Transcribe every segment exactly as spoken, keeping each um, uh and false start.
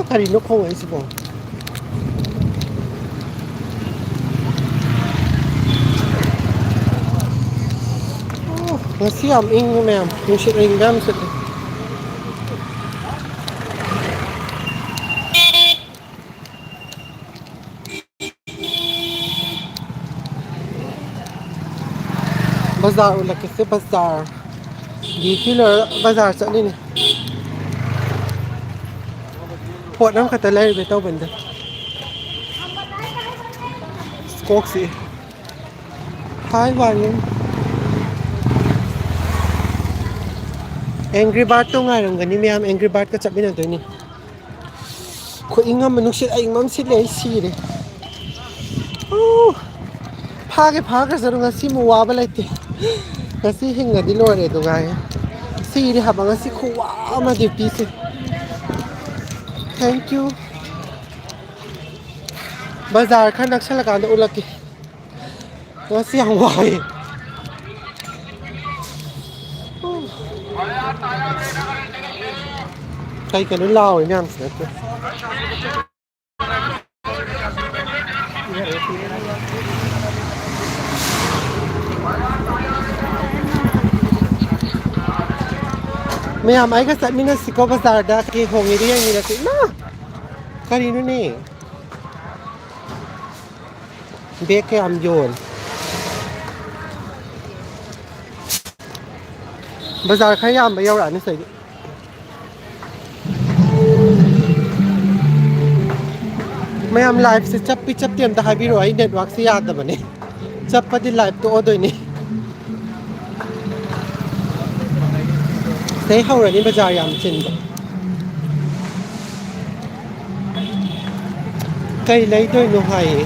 ꯀꯔꯤꯅꯣ ꯈꯣꯡꯉꯛꯏꯁꯤꯕꯣ? ꯑꯣ, ꯉꯁꯤ ꯌꯥꯝ ꯏꯪꯉꯤ ꯃꯌꯥꯝ, ꯅꯨꯡꯁꯤꯠ ꯑꯏꯪꯕ ꯌꯥꯝ ꯁꯤꯠꯂꯤ꯫ ꯕꯖꯥꯔ ꯎꯠꯂꯛꯀꯦꯁꯦ, ꯕꯖꯥꯔ꯫ ꯗ꯭ꯌꯨꯇꯤ ꯂꯣꯏꯔꯒ ꯕꯖꯥꯔ ꯆꯠꯂꯤꯅꯦ꯫ ꯄꯣꯠ ꯑꯃꯈꯛꯇ ꯂꯩꯔꯨꯒꯦ ꯇꯧꯕꯅꯤꯗ꯫ ꯀꯣꯛ ꯆꯤꯛꯑꯦ꯫ ꯍꯥꯏ ꯋꯥꯅꯤ꯫ ꯑꯦꯡꯒ꯭ꯔꯤ ꯕꯥꯔꯠꯇꯣ ꯉꯥꯏꯔꯝꯒꯅꯤ ꯃꯌꯥꯝ, ꯑꯦꯡꯒ꯭ꯔꯤ ꯕꯥꯔꯠꯀ ꯆꯠꯃꯤꯟꯅꯗꯣꯏꯅꯤ꯫ ꯈꯨꯏꯪ ꯑꯃ, ꯅꯨꯡꯁꯤꯠ ꯑꯏꯪꯕ ꯑꯃ ꯁꯤꯠꯂꯦ, ꯑꯩ ꯁꯤꯔꯦ꯫ ꯎ! ꯐꯥꯒꯦ ꯐꯥꯈ꯭ꯔꯁꯅꯨ, ꯉꯁꯤꯃꯨꯛ ꯋꯥꯕ ꯂꯩꯇꯦ꯫ ꯉꯁꯤ ꯍꯤꯡꯉꯗꯤ ꯂꯣꯏꯔꯦ ꯑꯗꯨ ꯉꯥꯏꯔꯦ꯫ ꯁꯤꯔꯦ ꯍꯥꯏꯕ ꯉꯁꯤ ꯈꯨꯋꯥ ꯑꯃ ꯗ꯭ꯌꯨꯇꯤꯁꯦ꯫ Thank you꯫ ꯕꯖꯥꯔ ꯈꯔ ꯅꯛꯁꯜꯂꯀꯥꯟꯗ ꯎꯠꯂꯛꯀꯦ꯫ ꯉꯁꯤ ꯌꯥꯝ ꯋꯥꯏ꯫ ꯀꯩ ꯀꯩꯅꯣ ꯂꯥꯎꯔꯤ ꯃꯌꯥꯝꯁꯤ ꯅꯠꯇꯦ꯫ ꯃꯌꯥꯝ ꯑꯩꯒ ꯆꯠꯃꯤꯟꯅꯁꯤꯀꯣ ꯕꯖꯥꯔꯗ ꯀꯩ ꯍꯣꯡꯉꯤꯗꯣ ꯌꯦꯡꯃꯤꯟꯅꯁꯤ꯫ ꯏꯃꯥ! ꯀꯔꯤꯅꯣꯅꯦ? ꯕꯦꯒ ꯀꯌꯥꯝ ꯌꯣꯜꯂꯤ꯫ ꯕꯖꯥꯔ ꯈꯔ ꯌꯥꯝꯕ ꯌꯧꯔꯛꯑꯅꯤ ꯁꯤꯗꯩꯗꯤ꯫ ꯃꯌꯥꯝ ꯂꯥꯏꯚꯁꯦ ꯆꯞꯄꯤ ꯆꯞꯇꯦ ꯑꯝꯇ ꯍꯥꯏꯕꯤꯔꯛꯑꯣ, ꯑꯩ ꯅꯦꯠꯋꯥꯛꯁꯦ ꯌꯥꯗꯕꯅꯦ꯫ ꯆꯞꯄꯗꯤ ꯂꯥꯏꯚ ꯇꯣꯛꯑꯗꯣꯏꯅꯦ꯫ ꯁꯤꯗꯩ ꯍꯧꯔꯅꯤ ꯕꯖꯥꯔ ꯌꯥꯝ ꯆꯤꯟꯕ꯫ ꯀꯩ ꯂꯩꯗꯣꯏꯅꯣ ꯍꯥꯏꯌꯦ꯫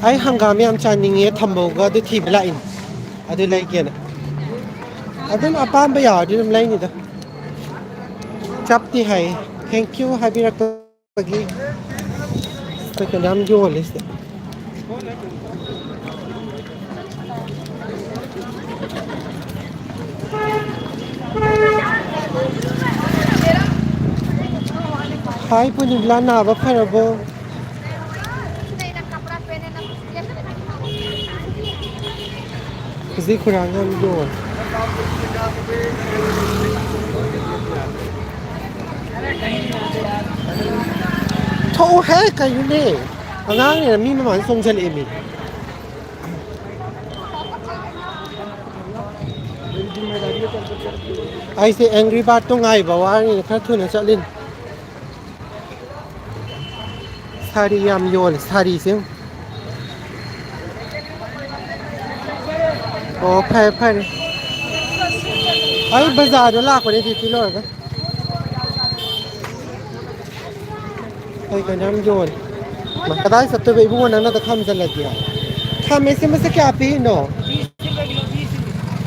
ꯑꯩ ꯍꯪꯒꯥꯝ ꯌꯥꯝ ꯆꯥꯅꯤꯡꯉꯦ, ꯊꯝꯕꯧꯒ ꯑꯗꯨ ꯊꯤꯕ ꯂꯥꯛꯏꯅꯦ꯫ ꯑꯗꯨ ꯂꯩꯒꯦꯅ꯫ ꯑꯗꯨꯝ ꯑꯄꯥꯝꯕ ꯌꯥꯎꯔꯗꯤ ꯑꯗꯨꯝ ꯂꯩꯅꯤꯗ꯫ ꯆꯞꯇꯤ ꯍꯥꯏꯌꯦ꯫ Thank you ꯍꯥꯏꯕꯤꯔꯛꯄꯒꯤ꯫ ꯀꯩꯅꯣ ꯌꯥꯝ ꯌꯣꯜꯂꯦ ꯁꯤꯗ꯫ ꯍꯥꯏ ꯄꯨꯅꯤꯕꯂꯥ, ꯅꯥꯕ ꯐꯔꯕꯣ? ꯍꯧꯖꯤꯛ ꯈꯨꯔꯥꯡ ꯌꯥꯝ ꯌꯣꯜꯂꯦ꯫ ꯊꯣꯛꯎꯍꯦ, ꯀꯩꯅꯣꯅꯦ? ꯑꯉꯥꯡꯅꯦꯅ ꯃꯤ ꯃꯃꯥꯡꯗ ꯆꯣꯡꯁꯤꯜꯂꯛꯑꯦ ꯃꯤ꯫ ꯑꯩꯁꯦ ꯑꯦꯡꯒ꯭ꯔꯤ ꯕꯥꯔꯠꯇꯣ ꯉꯥꯏꯕ ꯋꯥꯔꯦꯅ ꯈꯔ ꯊꯨꯅ ꯆꯠꯂꯤꯅꯤ꯫ ꯁꯥꯔꯤ ꯌꯥꯝ ꯌꯣꯜꯂꯦ, ꯁꯥꯔꯤꯁꯦ ꯌꯦꯡꯉꯨ꯫ ꯑꯣ, ꯐꯔꯦ, ꯐꯔꯦ꯫ ꯑꯩ ꯕꯖꯥꯔꯗ ꯂꯥꯛꯄꯅꯦ ꯗ꯭ꯌꯨꯇꯤ ꯂꯣꯏꯔꯒ꯫ ꯀꯩ ꯀꯩꯅꯣ ꯌꯥꯝ ꯌꯣꯜꯂꯦ꯫ ꯃꯥ, ꯀꯗꯥꯏ ꯆꯠꯇꯣꯏꯕ ꯏꯕꯨꯡꯉꯣ, ꯅꯪꯅꯗ ꯈꯥꯝꯖꯜꯂꯗꯤ? ꯈꯥꯃꯦꯟꯁꯤꯟꯕꯁꯦ ꯀꯌꯥ ꯄꯤꯔꯤꯅꯣ?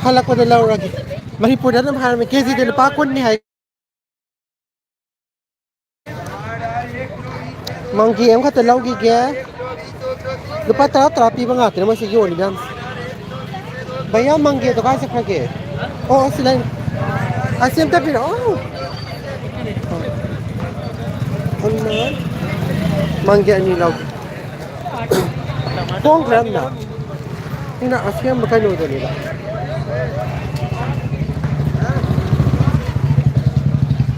ꯍꯜꯂꯛꯄꯗ ꯂꯧꯔꯒꯦ꯫ ꯃꯅꯤꯄꯨꯔꯗ ꯑꯗꯨꯝ ꯍꯥꯏꯔꯝꯃꯦ, ꯀꯦꯖꯤꯗ ꯂꯨꯄꯥ ꯀꯨꯟꯅꯤ ꯍꯥꯏ꯫ ꯃꯪꯒꯦ ꯑꯃꯈꯛꯇ ꯂꯧꯈꯤꯒꯦ꯫ ꯂꯨꯄꯥ ꯇꯔꯥ ꯇꯔꯥ ꯄꯤꯕ ꯉꯥꯛꯇꯅꯦ ꯃꯣꯏꯁꯤ ꯌꯣꯜꯂꯤ ꯃꯌꯥꯝꯁꯦ꯫ ꯚꯩꯌꯥ, ꯃꯪꯒꯦꯗꯣ ꯀꯥꯏ ꯆꯠꯈ꯭ꯔꯒꯦ? ꯑꯣ, ꯑꯣ, ꯁꯤ ꯂꯩ꯫ ꯑꯁꯤ ꯑꯝꯇ ꯄꯤꯔꯛꯑꯣ꯫ ꯑꯃ, ꯃꯪꯒꯦ ꯑꯅꯤ ꯂꯧꯒꯦ꯫ ꯍꯣꯡꯈ꯭ꯔꯦ ꯌꯥꯝꯅ꯫ ꯁꯤꯅ ꯑꯁꯦꯡꯕ ꯀꯩꯅꯣꯗꯨꯅꯦꯕ꯫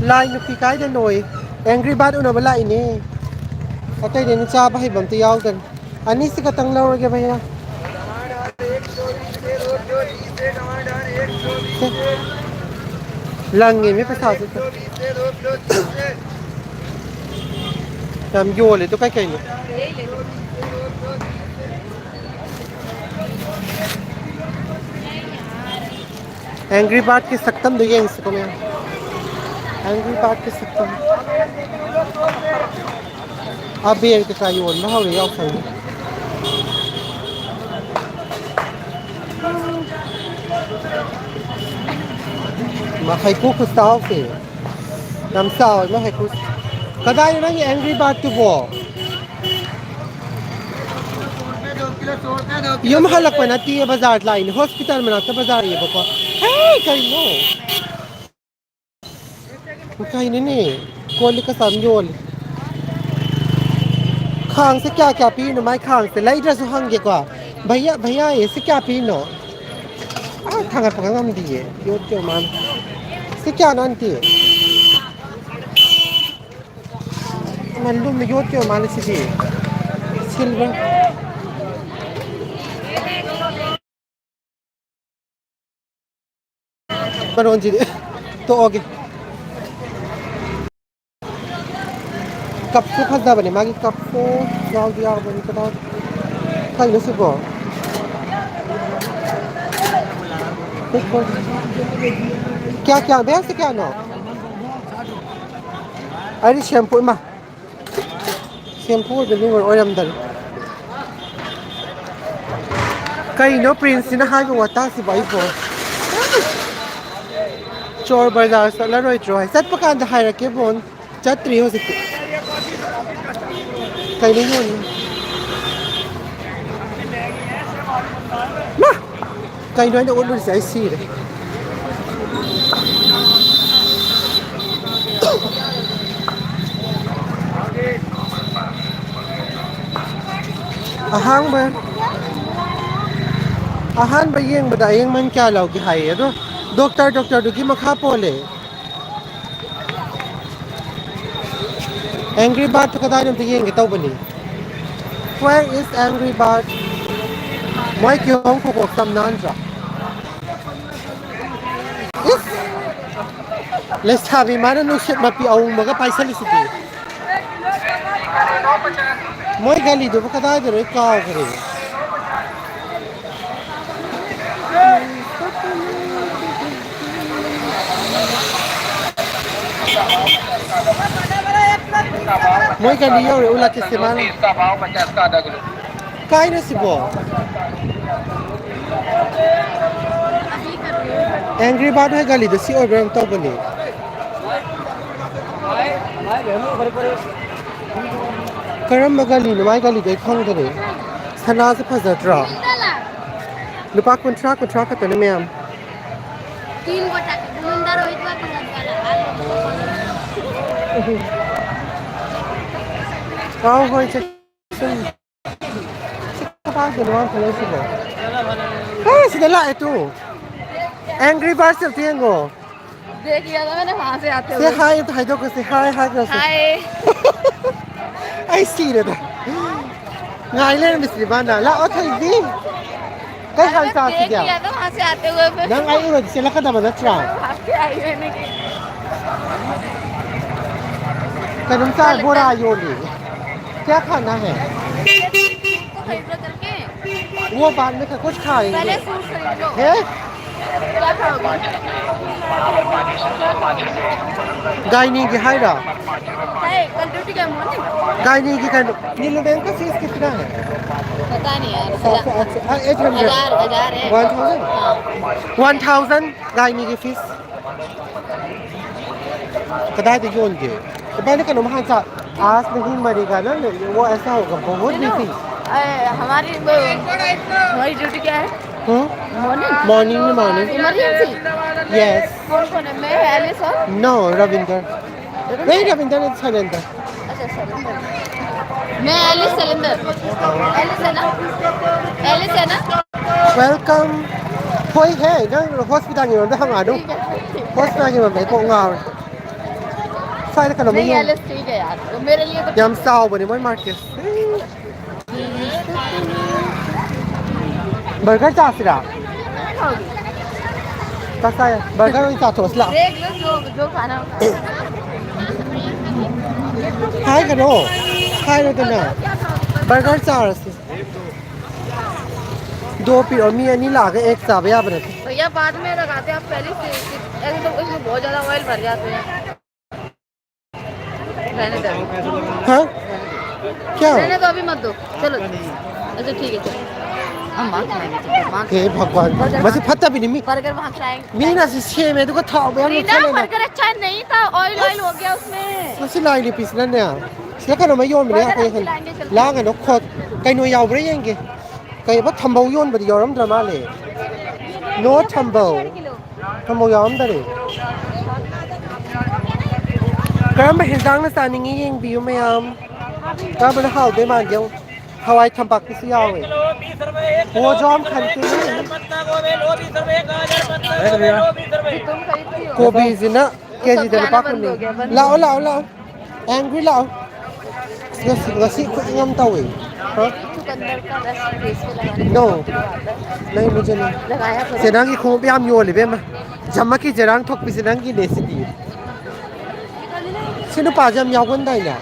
ꯂꯥꯏ ꯅꯨꯄꯤ ꯀꯥꯏꯗꯅꯣꯌꯦ? ꯑꯦꯡꯒ꯭ꯔꯤ ꯕꯥꯔꯠ ꯎꯅꯕ ꯂꯥꯛꯏꯅꯦ꯫ ꯑꯇꯩꯗꯤ ꯑꯩꯅ ꯆꯥꯕ ꯍꯩꯕ ꯑꯝꯇ ꯌꯥꯎꯗꯅ꯫ ꯑꯅꯤꯁꯤ ꯈꯛꯇꯪ ꯂꯧꯔꯒꯦ ꯚꯩꯌꯥ꯫ ꯂꯪꯉꯦꯃꯤ ꯄꯩꯁꯥꯁꯦ꯫ ꯌꯥꯝ ꯌꯣꯜꯂꯦ ꯑꯗꯨ ꯀꯩ ꯀꯩꯅꯣ꯫ ꯑꯦꯡꯒ꯭ꯔꯤ ꯕꯥꯔꯠꯀꯤ ꯁꯛꯇꯝꯗꯣ ꯌꯦꯡꯁꯤꯀꯣ ꯃꯌꯥꯝ꯫ ꯑꯦꯡꯒ꯭ꯔꯤ ꯕꯥꯔꯠꯀꯤ ꯁꯛꯇꯝ꯫ ꯑꯕꯦꯔ ꯀꯩꯀꯥ ꯌꯣꯟꯕ ꯍꯧꯔꯦ ꯌꯥꯎꯁꯪꯒꯤ꯫ ꯃꯥ, ꯍꯩꯀ꯭ꯔꯨ ꯈꯨꯆꯥꯎꯁꯦ꯫ ꯌꯥꯝ ꯆꯥꯎꯋꯦ ꯃꯥ ꯍꯩꯀ꯭ꯔꯨ꯫ ꯀꯗꯥꯏꯗ ꯅꯪꯒꯤ ꯑꯦꯡꯒ꯭ꯔꯤ ꯕꯥꯔꯠꯇꯨꯕꯣ? ꯌꯨꯝ ꯍꯜꯂꯛꯄ ꯅꯠꯇꯤꯌꯦ, ꯕꯖꯥꯔ ꯂꯥꯛꯏꯅꯦ, ꯍꯣꯁꯄꯤꯇꯥꯜ ꯃꯅꯥꯛꯇ ꯕꯖꯥꯔ ꯂꯩꯌꯦꯕꯀꯣ꯫ ꯍꯦ, ꯀꯩꯅꯣ? ꯀꯩꯅꯣꯅꯦ? ꯀꯣꯜ ꯂꯤꯛꯀ ꯆꯥꯝ ꯌꯣꯜꯂꯤ꯫ ꯈꯥꯡꯁꯦ ꯀꯌꯥ ꯀꯌꯥ ꯄꯤꯔꯤꯅꯣ? ꯃꯥꯏ ꯈꯥꯡꯁꯦ ꯂꯩꯗ꯭ꯔꯁꯨ ꯍꯪꯒꯦꯀꯣ꯫ ꯚꯩꯌꯥ, ꯚꯩꯌꯥ, ꯁꯤ ꯀꯌꯥ ꯄꯤꯔꯤꯅꯣ? ꯑꯥ, ꯊꯥꯡꯒꯠꯄꯒ ꯉꯝꯗꯤꯌꯦ꯫ ꯌꯣꯠꯀꯤ ꯑꯣꯏ ꯃꯥꯜꯂꯦ꯫ ꯁꯤ ꯀꯌꯥꯅꯣ, ꯑꯟꯇꯤ? ꯃꯥ ꯂꯨꯝꯅ ꯌꯣꯠꯀꯤ ꯑꯣꯏ ꯃꯥꯜꯂꯦ ꯁꯤꯗꯤ꯫ ꯁꯤꯜꯚꯔ꯫ ꯃꯔꯣꯟꯁꯤꯗꯤ ꯇꯣꯛꯑꯒꯦ꯫ ꯀꯞꯁꯨ ꯐꯖꯕꯅꯦ ꯃꯥꯒꯤ ꯀꯞꯁꯨ꯫ ꯌꯥꯎꯗꯤ ꯌꯥꯎꯕꯅꯤ ꯀꯗꯥꯏ? ꯀꯩꯅꯣ ꯁꯤꯕꯣ? ꯀꯌꯥ ꯀꯌꯥ ꯕꯦꯒꯁꯦ ꯀꯌꯥꯅꯣ? ꯑꯩꯗꯤ ꯁꯦꯝꯄꯨ ꯏꯃꯥ꯫ ꯁꯦꯝꯄꯨ ꯑꯣꯏꯕ ꯅꯨꯡ ꯑꯣꯏꯔꯝꯗꯔꯦ꯫ ꯀꯩꯅꯣ ꯄ꯭ꯔꯤꯟꯁꯁꯤꯅ ꯍꯥꯏꯕ ꯋꯥꯇꯥꯁꯤꯕꯣ ꯑꯩꯕꯣ? ꯆꯣꯔ ꯕꯖꯥꯔ ꯆꯠꯂꯔꯣꯏꯗ꯭ꯔꯣ ꯍꯥꯏ? ꯆꯠꯄ ꯀꯥꯟꯗ ꯍꯥꯏꯔꯛꯀꯦ ꯕꯣꯟ꯫ ꯆꯠꯇ꯭ꯔꯤ ꯍꯧꯖꯤꯛꯇꯤ꯫ ꯀꯩꯅꯣ ꯌꯣꯟ-, ꯃꯥ! ꯀꯩꯅꯣ ꯑꯩꯅ ꯎꯠꯂꯨꯔꯤꯁꯦ? ꯑꯩ ꯁꯤꯔꯦ꯫ ꯑꯍꯥꯡꯕ, ꯑꯍꯥꯟꯕ ꯌꯦꯡꯕꯗ ꯑꯌꯦꯡꯃꯟ ꯀꯌꯥ ꯂꯧꯒꯦ ꯍꯥꯏꯌꯦ, ꯑꯗꯣ ꯗꯣꯛꯇꯔ, ꯗꯣꯛꯇꯔꯗꯨꯒꯤ ꯃꯈꯥ ꯄꯣꯜꯂꯦ꯫ ꯑꯦꯡꯒ꯭ꯔꯤ ꯕꯥꯔꯠꯇꯨ ꯀꯗꯥꯏꯗ ꯑꯝꯇ ꯌꯦꯡꯒꯦ ꯇꯧꯕꯅꯤ꯫ Where is Angry Bird? ꯃꯣꯏ ꯀꯤꯍꯣꯝ ꯈꯨꯀꯣꯛ ꯇꯝꯅ ꯅꯠꯇ꯭ꯔꯣ? ꯏꯁ! ꯂꯩꯁꯥꯕꯤ ꯃꯥꯅ ꯅꯨꯡꯁꯤꯠ ꯃꯄꯤ ꯑꯎꯪꯕꯒ ꯄꯥꯏꯁꯜꯂꯤꯁꯤꯗꯤ꯫ ꯃꯣꯏ ꯒꯂꯤꯗꯨꯕꯨ ꯀꯗꯥꯏꯗꯅꯣ ꯑꯩ ꯀꯥꯎꯈ꯭ꯔꯦ꯫ ꯃꯣꯏ ꯒꯥꯔꯤ ꯌꯧꯔꯦ, ꯎꯂꯥ ꯆꯠꯁꯦ ꯃꯥꯅ꯫ ꯀꯥꯏꯅꯣ ꯁꯤꯕꯣ? ꯑꯦꯡꯒ꯭ꯔꯤ ꯕꯥꯔꯗ ꯍꯣꯏ ꯒꯥꯔꯤꯗꯣ ꯁꯤ ꯑꯣꯏꯕ꯭ꯔꯥ ꯀꯩꯅꯣꯝ ꯇꯧꯕꯅꯦ꯫ ꯀꯔꯝꯕ ꯒꯥꯔꯤꯅꯣ ꯃꯥꯏ ꯒꯥꯔꯤꯗꯣ ꯑꯩ ꯈꯪꯗꯔꯦ꯫ ꯁꯅꯥꯁꯦ ꯐꯖꯗ꯭ꯔꯣ? ꯂꯨꯄꯥ ꯀꯨꯟꯊ꯭ꯔꯥ, ꯀꯨꯟꯊ꯭ꯔꯥ ꯈꯛꯇꯅꯦ ꯃꯌꯥꯝ꯫ तीन गोटा के, गुलंदर रोहित बा, पसंद वाला, आ लो। ꯍꯣꯏ, ꯆꯠꯁꯤ꯫ ꯁꯤ ꯀꯗꯥꯏꯗꯅꯣ ꯉꯥꯛꯇ ꯂꯩꯁꯤꯕꯣ? ꯍꯦ, ꯁꯤꯗ ꯂꯥꯛꯑꯦ ꯇꯨ꯫ Angry Birds ꯑꯝꯇ ꯌꯦꯡꯉꯣ꯫ देख लिया था मैंने वहां से आते हुए। Hi ꯑꯝꯇ ꯍꯥꯏꯗꯣꯛꯈ꯭ꯔꯁꯤ, hi ꯍꯥꯏꯈ꯭ꯔꯁꯤ꯫ Hi. ꯑꯩ ꯁꯤꯔꯦꯗ꯫ ꯉꯥꯏ ꯂꯩꯔꯝꯃꯤꯁꯤꯗꯤ ꯃꯥꯅ꯫ ꯂꯥꯛꯑꯣ ꯊꯣꯏꯕꯤ꯫ ꯀꯩ ꯍꯥꯟ ꯆꯥꯁꯤꯒꯦ? ꯅꯪ ꯑꯩ ꯎꯔꯗꯤ ꯆꯦꯜꯂꯛꯀꯗꯕ ꯅꯠꯇ꯭ꯔꯥ? ꯀꯩꯅꯣꯝ ꯆꯥ ꯕꯣꯔꯥ ꯌꯣꯜꯂꯤ꯫ क्या खाना है? वो बाद में कुछ खाएंगे। हैं? ꯒꯥꯏꯅꯤꯒꯤ ꯍꯥꯏꯔꯣ? ꯒꯥꯏꯅꯤꯒꯤ ꯀꯩꯅꯣ, नीलू बहन का फीस कितना है? पता नहीं यार। सात सौ, आठ सौ, हाँ, एट हंड्रेड। हजार, हजार है। One thousand? हाँ। वन थाउजेंड ꯒꯥꯏꯅꯤꯒꯤ ꯐꯤꯁ꯫ ꯀꯗꯥꯏꯗ ꯌꯣꯟꯒꯦ? ꯏꯕꯥꯅꯤ ꯀꯩꯅꯣꯝ ꯍꯥꯟ ꯆꯥ-, आज नहीं मरेगा ना, वो ऐसा होगा, बहुत बिजी। अरे, हमारी वो, हमारी ड्यूटी क्या है? हम्म? मॉर्निंग? मॉर्निंग में मॉर्निंग। इमरजेंसी? यस। कौन कौन है? मैं, एलिस और? नो, रविंदर। नहीं, रविंदर नहीं, सैलेंदर। अच्छा, सैलेंदर। मैं एलिस सैलेंदर। एलिस है ना? एलिस है ना? Welcome. ꯍꯣꯏ ꯍꯦ, ꯅꯪ ꯍꯣꯁꯄꯤꯇꯥꯜꯒꯤ ꯃꯔꯝꯗ ꯍꯪꯉꯛꯑꯅꯨ꯫ ꯍꯣꯁꯄꯤꯇꯥꯜꯒꯤ ꯃꯔꯝꯗ ꯑꯩ ꯀꯣꯛ ꯉꯥꯎꯔꯦ꯫ ꯁ꯭ꯋꯥꯏꯗ ꯀꯩꯅꯣꯝꯃ नहीं, ꯌꯣꯟ-, एलिस ठीक है यार, तो मेरे लिए तो ꯌꯥꯝ ꯆꯥꯎꯕꯅꯦ ꯃꯣꯏ ꯃꯥꯔꯀꯦꯠ꯫ ꯕꯔꯒꯔ ꯆꯥꯁꯤꯔꯥ? ꯆꯥꯛ ꯆꯥ ꯌꯥ-, ꯕꯔꯒꯔ ꯑꯣꯏꯅ ꯆꯥꯊꯣꯛꯑꯁꯤ ꯂꯥꯛꯑꯣ꯫ देख लो जो, जो खाना होगा। ꯍꯥꯏꯒꯅꯣ, ꯍꯥꯏꯔꯣꯗꯅ꯫ ꯕꯔꯒꯔ ꯆꯥꯔꯁꯤ꯫ ꯗꯣ ꯄꯤꯔꯛꯑꯣ, ꯃꯤ ꯑꯅꯤ ꯂꯥꯛꯑꯒ ꯑꯦꯛ ꯆꯥꯕ ꯌꯥꯕ ꯅꯠꯇꯦ꯫ भैया, बाद में लगाते हैं, आप पहले से, ऐसे तो इसमें बहुत ज़्यादा ऑयल भर जाते हैं। रहने दो। हाँ? क्या? रहने दो, अभी मत दो। चलो। अच्छा, ठीक है, चलो। हम वहाँ खाएंगे, चलो, वहाँ हे भगवान, बर्गर मस्त वहाँ फत्ता भी नहीं। बर्गर वहाँ खाएंगे। ꯃꯤꯅ ꯑꯁꯤ ꯁꯦꯝꯃꯦ, ꯑꯗꯨꯒ ꯊꯥꯎ ꯃꯌꯥꯝ ꯔꯤꯅꯥ, ꯂꯨꯞꯁꯜꯂꯦꯅ꯫ ꯕꯔꯒꯔ ꯑꯆꯥ ꯅꯍꯤ ꯊꯥ, ꯑꯣꯏꯜ, ꯑꯣꯏꯜ ꯍꯣ ꯒꯌꯥ ꯎꯁꯃꯦ꯫ ꯃꯁꯤ ꯂꯥꯏ ꯅꯨꯄꯤꯁꯤꯅꯅꯦ, ꯁꯤꯗ ꯀꯩꯅꯣꯝꯃ ꯌꯣꯟꯕꯅꯦ, ꯕꯔꯒꯔ ꯑꯩꯈꯣꯏ ꯑꯁꯤ ꯂꯥꯏꯟꯒꯤ ꯆꯠꯂꯣ꯫ ꯂꯥꯡꯒꯅꯨ, ꯈꯣꯠ-, ꯀꯩꯅꯣ ꯌꯥꯎꯕ꯭ꯔꯥ ꯌꯦꯡꯒꯦ꯫ ꯀꯩꯕ, ꯊꯝꯕꯧ ꯌꯣꯟꯕꯗꯤ ꯌꯥꯎꯔꯝꯗ꯭ꯔ ꯃꯥꯜꯂꯦ꯫ ꯅꯣ ꯊꯝꯕꯧ꯫ ꯊꯝꯕꯧ ꯌꯥꯎꯔꯝꯗꯔꯦ꯫ ꯀꯔꯝꯕ ꯍꯦꯟꯖꯥꯡꯅ ꯆꯥꯅꯤꯡꯉꯤ ꯌꯦꯡꯕꯤꯌꯨ ꯃꯌꯥꯝ꯫ ꯀꯔꯝꯕꯅ ꯍꯥꯎꯗꯣꯏ ꯃꯥꯟꯒꯦ ꯌꯦꯡꯉꯨ꯫ ꯍꯋꯥꯏ ꯊꯝꯄꯥꯛꯀꯤꯁꯨ ꯌꯥꯎꯋꯦ꯫ ꯄꯣꯠꯁꯨ ꯌꯥꯝ ꯈꯟꯈꯤꯅꯤ꯫ ꯀꯣꯕꯤꯁꯤꯅ ꯀꯦꯖꯤꯗ ꯂꯨꯄꯥ ꯀꯨꯟꯅꯤ꯫ ꯂꯥꯛꯑꯣ, ꯂꯥꯛꯑꯣ, ꯂꯥꯛꯑꯣ꯫ ꯑꯦꯡꯒ꯭ꯔꯤ ꯂꯥꯛꯑꯣ꯫ ꯉꯁꯤ, ꯉꯁꯤ ꯈꯨꯗꯤꯡ ꯑꯃ ꯇꯧꯋꯦ꯫ ꯍꯥ? ꯅꯣ꯫ ꯅꯪ ꯃꯨꯖꯦ ꯅꯣ꯫ ꯆꯦ, ꯅꯪꯒꯤ ꯈꯣꯡꯎꯞ ꯌꯥꯝ ꯌꯣꯜꯂꯤ, ꯏꯕꯦꯝꯃ꯫ ꯖꯃꯛꯀꯤ ꯆꯦꯔꯥꯡ ꯊꯣꯛꯄꯤꯁꯦ ꯅꯪꯒꯤꯅꯦ ꯁꯤꯗꯤ꯫ ꯁꯤ ꯅꯨꯄꯥꯁꯦ ꯌꯥꯝ ꯌꯥꯎꯒꯟꯗꯥꯏꯅꯦ꯫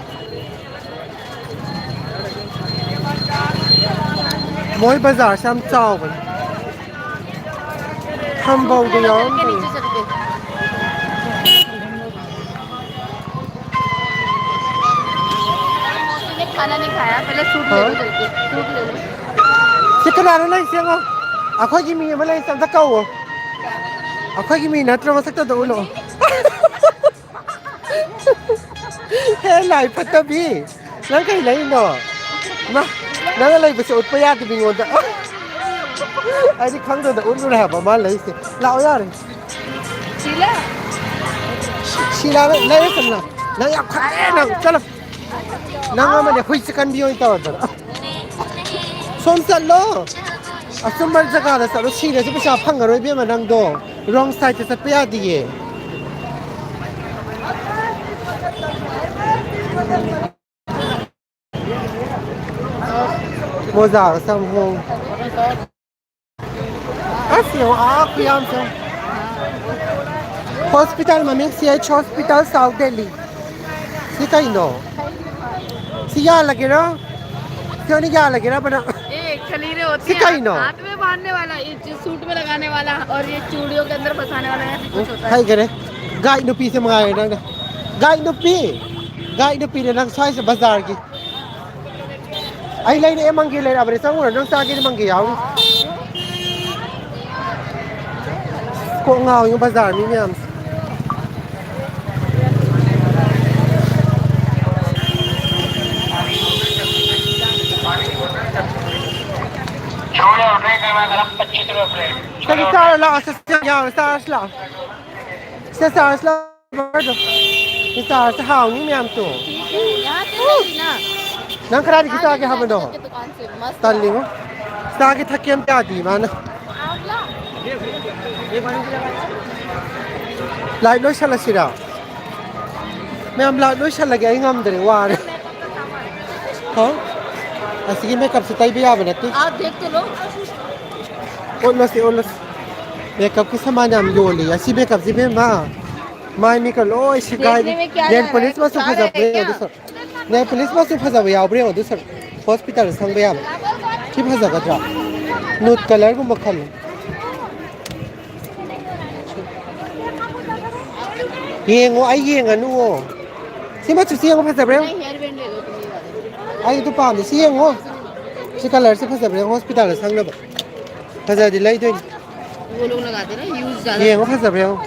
ꯃꯣꯏ ꯕꯖꯥꯔꯁꯦ ꯌꯥꯝ ꯆꯥꯎꯕꯅꯦ꯫ ꯊꯝꯕꯧꯗꯣ ꯌꯥꯎꯔꯝꯗ꯭ꯔꯦ꯫ खाना नहीं खाया, पहले सूट ले लो करके, सूट ले लो। ꯁꯤ ꯀꯅꯥꯅꯣ ꯂꯩꯁꯦ ꯌꯦꯡꯉꯣ꯫ ꯑꯩꯈꯣꯏꯒꯤ ꯃꯤ ꯑꯃ ꯂꯩꯁꯦ ꯑꯝꯇ ꯀꯧꯋꯣ꯫ ꯑꯩꯈꯣꯏꯒꯤ ꯃꯤ ꯅꯠꯇ꯭ꯔꯣ? ꯃꯁꯛꯇꯣ ꯑꯝꯇ ꯎꯠꯂꯛꯑꯣ꯫ ꯍꯦ ꯂꯥꯏ ꯐꯠꯇꯕꯤ, ꯅꯪ ꯀꯩ ꯂꯩꯔꯤꯅꯣ? ꯃꯥ, ꯅꯪꯅ ꯂꯩꯕꯁꯦ ꯎꯠꯄ ꯌꯥꯗꯦ ꯃꯤꯉꯣꯟꯗ꯫ ꯑꯩꯗꯤ ꯈꯪꯗꯗꯅ ꯎꯠꯂꯨꯔꯦ ꯍꯥꯏꯕ ꯃꯥ ꯂꯩꯔꯤꯁꯦ꯫ ꯂꯥꯛꯑꯣ ꯌꯥꯔꯦ꯫ ꯁꯤꯂꯥ? ꯁꯤꯂꯥ ꯂꯩ-, ꯂꯩꯔꯁꯅꯨ꯫ ꯅꯪ ꯌꯥꯝ ꯈꯠꯂꯦ ꯅꯪ꯫ ꯆꯠꯂꯣ꯫ ꯅꯪ ꯑꯃꯅꯦ ꯍꯨꯏ ꯆꯤꯛꯀꯟꯕꯤ ꯑꯣꯏꯅ ꯇꯧꯔꯗꯅ꯫ ꯁꯣꯝ ꯆꯠꯂꯣ꯫ ꯑꯆꯨꯝꯕ ꯖꯒꯥꯗ ꯆꯠꯂꯣ꯫ ꯁꯤꯔꯁꯨ ꯄꯩꯁꯥ ꯐꯪꯉꯔꯣꯏ ꯏꯕꯦꯝꯃ ꯅꯪꯗꯣ꯫ Wrong side ꯇ ꯆꯠꯄ ꯌꯥꯗꯤꯌꯦ꯫ ꯃꯣꯖꯥꯒ ꯁꯝ ꯍꯣꯡ꯫ ꯑꯁ, ꯌꯦꯡꯉꯣ, ꯑꯥ, ꯈꯨꯌꯥꯝꯁꯦ꯫ ꯍꯣꯁꯄꯤꯇꯥꯜ ꯃꯃꯤꯡ ꯁꯤ ꯑꯩꯆ ꯍꯣꯁꯄꯤꯇꯥꯜ, ꯁꯥꯎꯠ ꯗꯦꯜꯂꯤ꯫ ꯁꯤ ꯀꯩꯅꯣ? ꯁꯤ ꯌꯥꯜꯂꯒꯦꯔꯣ? ꯁꯤ ꯑꯣꯏꯅ ꯌꯥꯜꯂꯒꯦꯔꯕ ꯅꯪ? ये खलीरे होती है, हाथ में बांधने वाला, ये जो सूट में लगाने वाला और ये चूड़ियों के अंदर फंसाने वाला, ऐसे कुछ होता है। ꯍꯩꯈꯔꯦ꯫ ꯒꯥꯏꯗ ꯅꯨꯄꯤꯁꯦ ꯃꯉꯥꯏꯔꯦ ꯅꯪꯅ꯫ ꯒꯥꯏꯗ ꯅꯨꯄꯤ! ꯒꯥꯏꯗ ꯅꯨꯄꯤꯅꯦ ꯅꯪ ꯁ꯭ꯋꯥꯏꯁꯦ ꯕꯖꯥꯔꯒꯤ꯫ ꯑꯩ ꯂꯩꯔꯛꯑꯦ, ꯃꯪꯒꯦ ꯂꯩꯔꯛꯑꯕꯅꯦ, ꯆꯪꯉꯨꯔꯣ, ꯅꯪ ꯆꯥꯒꯦꯗꯤ ꯃꯪꯒꯦ ꯌꯥꯎꯔꯤ꯫ ꯀꯣꯛ ꯉꯥꯎꯏꯉꯣ ꯕꯖꯥꯔ ꯃꯤ ꯃꯌꯥꯝꯁꯦ꯫ ꯆꯥꯔꯣ ꯂꯥꯛꯑꯣ, ꯁꯦ, ꯁꯦ, ꯌꯥꯎꯔꯦ, ꯆꯥꯔꯁꯤ ꯂꯥꯛꯑꯣ꯫ ꯁꯦ, ꯆꯥꯔꯁꯤ ꯂꯥꯛꯑꯣ꯫ ꯆꯥꯔꯁꯦ ꯍꯥꯎꯅꯤ ꯃꯌꯥꯝ ꯇꯨ꯫ ꯅꯪ ꯀꯗꯥꯏꯗꯒꯤ ꯆꯥꯒꯦ ꯍꯥꯏꯕꯅꯣ? ꯇꯜꯂꯤꯉꯣ꯫ ꯆꯥꯒꯦ ꯊꯛꯀꯦ ꯑꯝꯇ ꯌꯥꯗꯦ ꯃꯥꯅ꯫ ꯂꯥꯏꯠ ꯂꯣꯏꯁꯜꯂꯁꯤꯔꯣ? ꯃꯌꯥꯝ ꯂꯥꯏꯠ ꯂꯣꯏꯁꯜꯂꯒꯦ, ꯑꯩ ꯉꯝꯗ꯭ꯔꯦ, ꯋꯥꯔꯦ꯫ ꯍꯥ? ꯑꯁꯤꯒꯤ ꯃꯦꯀꯞꯁꯦ ꯇꯩꯕ ꯌꯥꯕ ꯅꯠꯇꯦ꯫ ꯑꯣꯠꯂꯁꯤ, ꯑꯣꯠꯂꯁꯤ꯫ ꯃꯦꯀꯞꯀꯤ ꯁꯥꯃꯥꯟ ꯌꯥꯝ ꯌꯣꯜꯂꯤ꯫ ꯑꯁꯤ ꯃꯦꯀꯞꯁꯤ ꯏꯕꯦꯝꯃ꯫ ꯃꯥꯏ ꯃꯤꯠꯀ ꯂꯣꯏ ꯁꯦꯒꯥꯏꯔꯦ꯫ ꯅꯦꯜ ꯄꯣꯂꯤꯁ ꯃꯆꯨ ꯐꯖꯕ ꯌꯦꯡꯉꯣ ꯑꯗꯨ ꯁꯔꯨꯛ꯫ ꯅꯦꯜ ꯄꯣꯂꯤꯁ ꯃꯆꯨ ꯐꯖꯕ ꯌꯥꯎꯕ꯭ꯔꯥ ꯌꯦꯡꯉꯣ ꯑꯗꯨ ꯁꯔꯨꯛ꯫ ꯍꯣꯁꯄꯤꯇꯥꯜꯗ ꯁꯪꯕ ꯌꯥꯕ꯫ ꯁꯤ ꯐꯖꯒꯗ꯭ꯔꯥ? ꯅꯨꯠ ꯀꯂꯔꯒꯨꯝꯕ ꯈꯜꯂꯨ꯫ ꯌꯦꯡꯉꯣ, ꯑꯩ ꯌꯦꯡꯉꯅꯨꯋꯣ꯫ ꯁꯤ ꯃꯆꯨꯁꯤ ꯌꯦꯡꯉꯣ, ꯐꯖꯕ꯭ꯔꯥ ꯌꯦꯡꯉꯣ꯫ ꯑꯩ ꯑꯗꯨ ꯄꯥꯝꯗꯦ꯫ ꯁꯤ ꯌꯦꯡꯉꯣ꯫ ꯁꯤ ꯀꯂꯔꯁꯦ ꯐꯖꯕ꯭ꯔꯥ ꯌꯦꯡꯉꯣ, ꯍꯣꯁꯄꯤꯇꯥꯜꯗ ꯁꯪꯅꯕ꯫ ꯐꯖꯔꯗꯤ ꯂꯩꯗꯣꯏꯅꯤ꯫ वो लोग लगाते ना, use ज्यादा। ꯌꯦꯡꯉꯣ, ꯐꯖꯕ꯭ꯔꯥ ꯌꯦꯡꯉꯣ꯫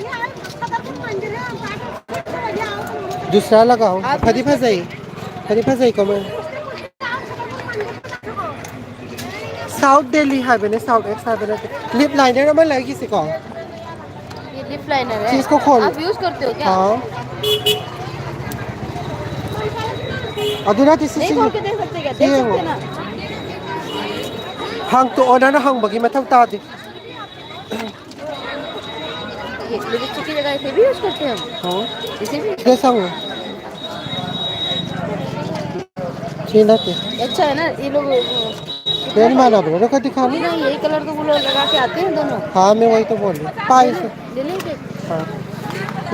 ꯗꯨꯁꯔꯥ ꯂꯒꯥꯎ꯫ ꯐꯗꯤ ꯐꯖꯩ꯫ ꯐꯗꯤ ꯐꯖꯩꯀꯣ ꯃꯣꯏ꯫ ꯁꯥꯎꯠ ꯗꯦꯜꯂꯤ ꯍꯥꯏꯕꯅꯦ, ꯁꯥꯎꯠ ꯑꯦꯛꯁ ꯍꯥꯏꯕ ꯅꯠꯇꯦ꯫ ꯂꯤꯞ ꯂꯥꯏꯅꯔ ꯑꯃ ꯂꯩꯈꯤꯁꯤꯀꯣ꯫ ये लिप लाइनर है। इसको खोल। आप यूज़ करते हो क्या? हाँ। ꯑꯗꯨ ꯅꯠꯇꯦ, ꯁꯤ, नहीं, ꯁꯤ, खोल के देख सकते हैं क्या? ꯁꯤ देख ꯌꯦꯡꯉꯣ꯫ सकते हैं ना? ꯍꯥꯡꯇꯣꯛꯑꯣ, ꯅꯪꯅ ꯍꯪꯕꯒꯤ ꯃꯊꯧ ꯇꯥꯗꯦ꯫ ये लिपस्टिक की जगह इसे भी यूज़ करते हैं हम। हाँ। इसे भी? ꯁꯤꯗ ꯁꯪꯉꯣ꯫ ꯁꯤ ꯅꯠꯇꯦ꯫ अच्छा है ना, ये लोग, ये नहीं माना ब्रो, रुको, दिखा लो। नहीं, यही कलर तो वो लोग लगा के आते हैं दोनों। हाँ, मैं वही तो बोल रही हूँ। पाए ले से। ले लेंगे। हाँ।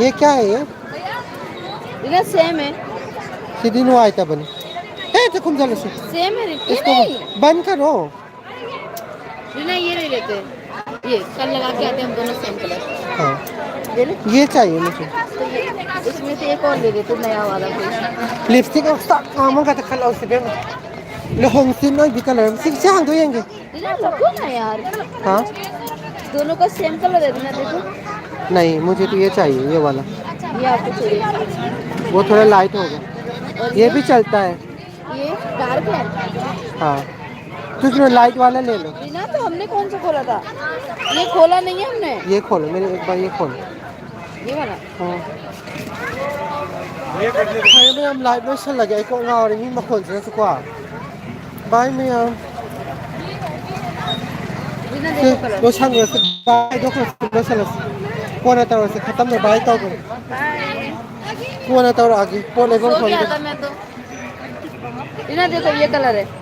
ये क्या है ये? ये सेम है। सीधी नुआ आइता बनी। ए, तो खुम जाने से। सेम है, ये इसको नहीं। बंद करो। रीना, ये ले लेते हैं। ये कल लगा के आते हैं हम दोनों सेम कलर। हाँ। ये ले। ये चाहिए मुझे। तो ये, इसमें से एक और ले लेते हैं, नया वाला कोई। लिपस्टिक और सा-, हाँ, मंगा तो कल उसे भी। लो, हम तीनों भी कलर। सिर्फ से हाँ, दो येंगे। रीना, रखो ना यार। हाँ? दोनों का सेम कलर है, रीना, देखो। नहीं, मुझे तो ये चाहिए, ये वाला। ये आपको चाहिए। वो थोड़ा लाइट होगा। और ये ये? भी चलता है। ये डार्क है। हाँ, तुझमें लाइट वाला ले लो। रीना, तो हमने कौन सा खोला था? ये खोला नहीं है हमने। ये खोलो, मेरे एक बार ये खोलो। ये वाला? हाँ। ꯐꯔꯦ ꯃꯌꯥꯝ, ꯂꯥꯏꯚ ꯂꯣꯏꯁꯜꯂꯒꯦ, ꯑꯩ ꯀꯣꯛ ꯉꯥꯎꯔꯦ ꯃꯤ ꯃꯈꯣꯟꯁꯤꯅꯁꯨꯀꯣ꯫ ꯕꯥꯏ ꯃꯌꯥꯝ꯫ ꯁꯤ ꯂꯣꯏꯁꯟꯈ꯭ꯔꯁꯤ꯫ ꯕꯥꯏ ꯍꯥꯏꯗꯣꯛꯈ꯭ꯔꯁꯤ, ꯂꯣꯏꯁꯜꯂꯁꯤ꯫ ꯀꯣꯟꯅ ꯇꯧꯔꯁꯤ꯫ ꯈꯇꯝꯅꯦ ꯕꯥꯏ ꯇꯧꯕꯅꯤ꯫ ꯀꯣꯟꯅ ꯇꯧꯔꯛꯑꯒꯦ꯫ ꯄꯣꯠ ꯂꯩꯐꯝ ꯈꯪꯗꯦ꯫ ꯏꯅꯥ ꯗꯦꯈꯣ ꯌꯦ ꯀꯂꯔ ꯍꯦ꯫